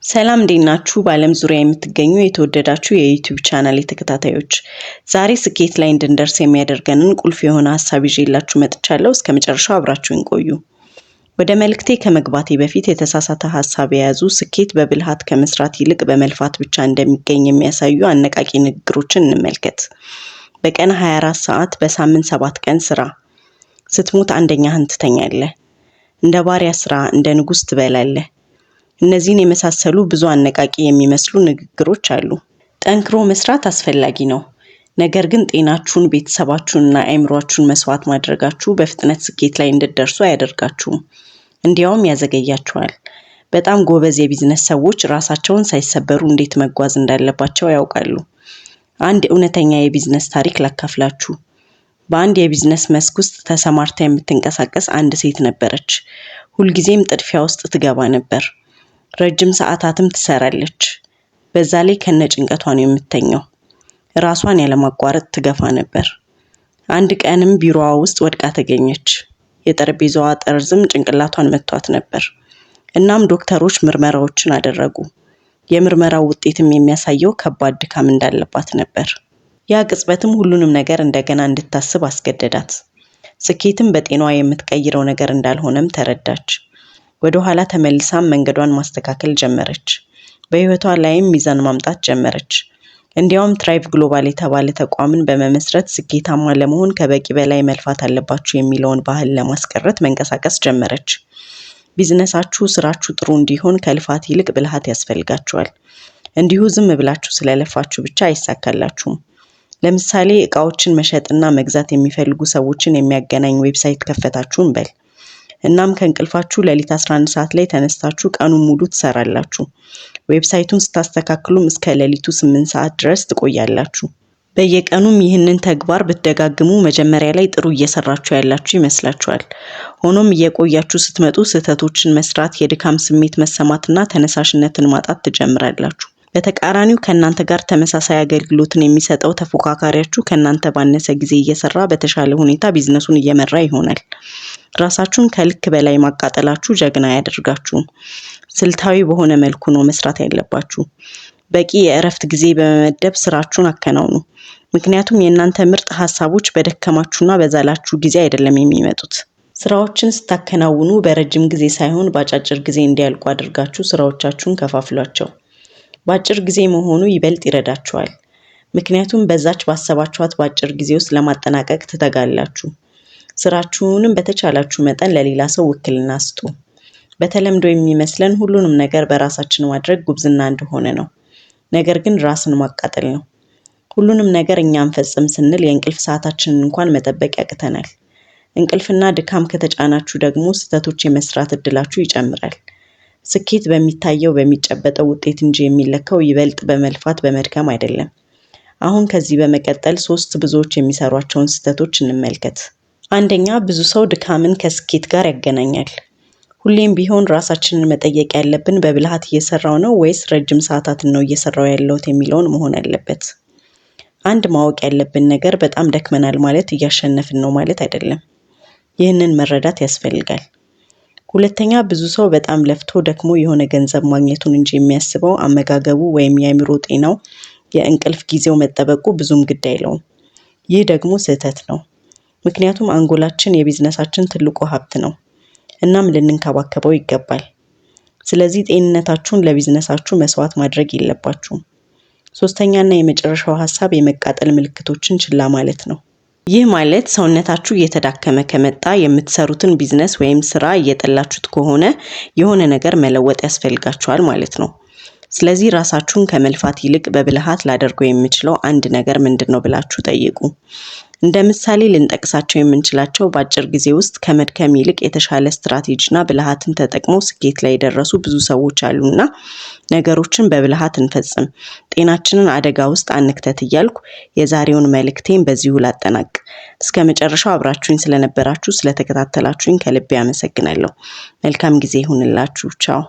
ሰላም፣ እንዴት ናችሁ? በዓለም ዙሪያ የምትገኙ የተወደዳችሁ የ YouTube ቻናል ተከታታዮች፣ ዛሬ ስኬት ላይ እንድንደርስ የሚያደርገንን ቁልፍ የሆነ ሀሳብ ይዤላችሁ መጥቻለሁ። እስከ መጨረሻው አብራችሁን ቆዩ። ወደ መልእክቴ ከመግባቴ በፊት የተሳሳተ ሀሳብ የያዙ፣ ስኬት በብልሃት ከመስራት ይልቅ በመልፋት ብቻ እንደሚገኝ የሚያሳዩ አነቃቂ ንግግሮችን እንመልከት። በቀን 24 ሰዓት፣ በሳምንት 7 ቀን ስራ፣ ስትሞት አንደኛህን ትተኛለህ። እንደ ባሪያ ስራ፣ እንደ ንጉስ ትበላለህ። እነዚህን የመሳሰሉ ብዙ አነቃቂ የሚመስሉ ንግግሮች አሉ። ጠንክሮ መስራት አስፈላጊ ነው። ነገር ግን ጤናችሁን፣ ቤተሰባችሁንና አእምሯችሁን መስዋዕት ማድረጋችሁ በፍጥነት ስኬት ላይ እንድትደርሱ አያደርጋችሁም። እንዲያውም ያዘገያችኋል። በጣም ጎበዝ የቢዝነስ ሰዎች ራሳቸውን ሳይሰበሩ እንዴት መጓዝ እንዳለባቸው ያውቃሉ። አንድ እውነተኛ የቢዝነስ ታሪክ ላካፍላችሁ። በአንድ የቢዝነስ መስክ ውስጥ ተሰማርታ የምትንቀሳቀስ አንድ ሴት ነበረች። ሁልጊዜም ጥድፊያ ውስጥ ትገባ ነበር። ረጅም ሰዓታትም ትሰራለች። በዛ ላይ ከነ ጭንቀቷ ነው የምትተኛው። ራሷን ያለማቋረጥ ትገፋ ነበር። አንድ ቀንም ቢሮዋ ውስጥ ወድቃ ተገኘች። የጠረጴዛዋ ጠርዝም ጭንቅላቷን መቷት ነበር። እናም ዶክተሮች ምርመራዎችን አደረጉ። የምርመራው ውጤትም የሚያሳየው ከባድ ድካም እንዳለባት ነበር። ያ ቅጽበትም ሁሉንም ነገር እንደገና እንድታስብ አስገደዳት። ስኬትም በጤናዋ የምትቀይረው ነገር እንዳልሆነም ተረዳች። ወደ ኋላ ተመልሳም መንገዷን ማስተካከል ጀመረች። በህይወቷ ላይም ሚዛን ማምጣት ጀመረች። እንዲያውም Thrive Global የተባለ ተቋምን በመመስረት ስኬታማ ለመሆን ከበቂ በላይ መልፋት አለባችሁ የሚለውን ባህል ለማስቀረት መንቀሳቀስ ጀመረች። ቢዝነሳችሁ፣ ስራችሁ ጥሩ እንዲሆን ከልፋት ይልቅ ብልሃት ያስፈልጋችኋል። እንዲሁ ዝም ብላችሁ ስለለፋችሁ ብቻ አይሳካላችሁም። ለምሳሌ እቃዎችን መሸጥና መግዛት የሚፈልጉ ሰዎችን የሚያገናኝ website ከፈታችሁ እንበል። እናም ከእንቅልፋችሁ ሌሊት 11 ሰዓት ላይ ተነስታችሁ ቀኑን ሙሉ ትሰራላችሁ። Website ኡን ስታስተካክሉም እስከ ሌሊቱ 8 ሰዓት ድረስ ትቆያላችሁ። በየቀኑም ይህንን ተግባር ብትደጋግሙ መጀመሪያ ላይ ጥሩ እየሰራችሁ ያላችሁ ይመስላችኋል። ሆኖም እየቆያችሁ ስትመጡ ስህተቶችን መስራት፣ የድካም ስሜት መሰማትና ተነሳሽነትን ማጣት ትጀምራላችሁ። በተቃራኒው ከእናንተ ጋር ተመሳሳይ አገልግሎትን የሚሰጠው ተፎካካሪያችሁ ከእናንተ ባነሰ ጊዜ እየሰራ በተሻለ ሁኔታ ቢዝነሱን እየመራ ይሆናል። ራሳችሁን ከልክ በላይ ማቃጠላችሁ ጀግና አያደርጋችሁም። ስልታዊ በሆነ መልኩ ነው መስራት ያለባችሁ። በቂ የእረፍት ጊዜ በመመደብ ስራችሁን አከናውኑ። ምክንያቱም የእናንተ ምርጥ ሀሳቦች በደከማችሁና በዛላችሁ ጊዜ አይደለም የሚመጡት። ስራዎችን ስታከናውኑ በረጅም ጊዜ ሳይሆን በአጫጭር ጊዜ እንዲያልቁ አድርጋችሁ ስራዎቻችሁን ከፋፍሏቸው። በአጭር ጊዜ መሆኑ ይበልጥ ይረዳችኋል። ምክንያቱም በዛች ባሰባችኋት በአጭር ጊዜ ውስጥ ለማጠናቀቅ ትተጋላችሁ። ስራችሁንም በተቻላችሁ መጠን ለሌላ ሰው ውክልና ስጡ። በተለምዶ የሚመስለን ሁሉንም ነገር በራሳችን ማድረግ ጉብዝና እንደሆነ ነው። ነገር ግን ራስን ማቃጠል ነው። ሁሉንም ነገር እኛ እንፈጽም ስንል የእንቅልፍ ሰዓታችንን እንኳን መጠበቅ ያቅተናል። እንቅልፍና ድካም ከተጫናችሁ ደግሞ ስህተቶች የመስራት እድላችሁ ይጨምራል። ስኬት በሚታየው፣ በሚጨበጠው ውጤት እንጂ የሚለካው ይበልጥ በመልፋት፣ በመድከም አይደለም። አሁን ከዚህ በመቀጠል ሶስት ብዙዎች የሚሰሯቸውን ስህተቶች እንመልከት። አንደኛ፣ ብዙ ሰው ድካምን ከስኬት ጋር ያገናኛል። ሁሌም ቢሆን ራሳችንን መጠየቅ ያለብን በብልሃት እየሰራሁ ነው ወይስ ረጅም ሰዓታትን ነው እየሰራሁ ያለሁት የሚለውን መሆን አለበት። አንድ ማወቅ ያለብን ነገር በጣም ደክመናል ማለት እያሸነፍን ነው ማለት አይደለም። ይህንን መረዳት ያስፈልጋል። ሁለተኛ፣ ብዙ ሰው በጣም ለፍቶ ደክሞ የሆነ ገንዘብ ማግኘቱን እንጂ የሚያስበው አመጋገቡ ወይም የአእምሮ ጤናው፣ የእንቅልፍ ጊዜው መጠበቁ ብዙም ግድ አይለውም። ይህ ደግሞ ስህተት ነው። ምክንያቱም አንጎላችን የቢዝነሳችን ትልቁ ሀብት ነው። እናም ልንንከባከበው ይገባል። ስለዚህ ጤንነታችሁን ለቢዝነሳችሁ መስዋዕት ማድረግ የለባችሁም። ሶስተኛና የመጨረሻው ሀሳብ የመቃጠል ምልክቶችን ችላ ማለት ነው። ይህ ማለት ሰውነታችሁ እየተዳከመ ከመጣ፣ የምትሰሩትን ቢዝነስ ወይም ስራ እየጠላችሁት ከሆነ የሆነ ነገር መለወጥ ያስፈልጋችኋል ማለት ነው። ስለዚህ ራሳችሁን ከመልፋት ይልቅ በብልሃት ላደርገው የምችለው አንድ ነገር ምንድን ነው ብላችሁ ጠይቁ። እንደ ምሳሌ ልንጠቅሳቸው የምንችላቸው በአጭር ጊዜ ውስጥ ከመድከም ይልቅ የተሻለ ስትራቴጂና ብልሃትን ተጠቅመው ስኬት ላይ የደረሱ ብዙ ሰዎች አሉና ነገሮችን በብልሃት እንፈጽም፣ ጤናችንን አደጋ ውስጥ አንክተት እያልኩ የዛሬውን መልእክቴን በዚሁ ላጠናቅ። እስከ መጨረሻው አብራችሁኝ ስለነበራችሁ፣ ስለተከታተላችሁኝ ከልቤ አመሰግናለሁ። መልካም ጊዜ ይሁንላችሁ። ቻው።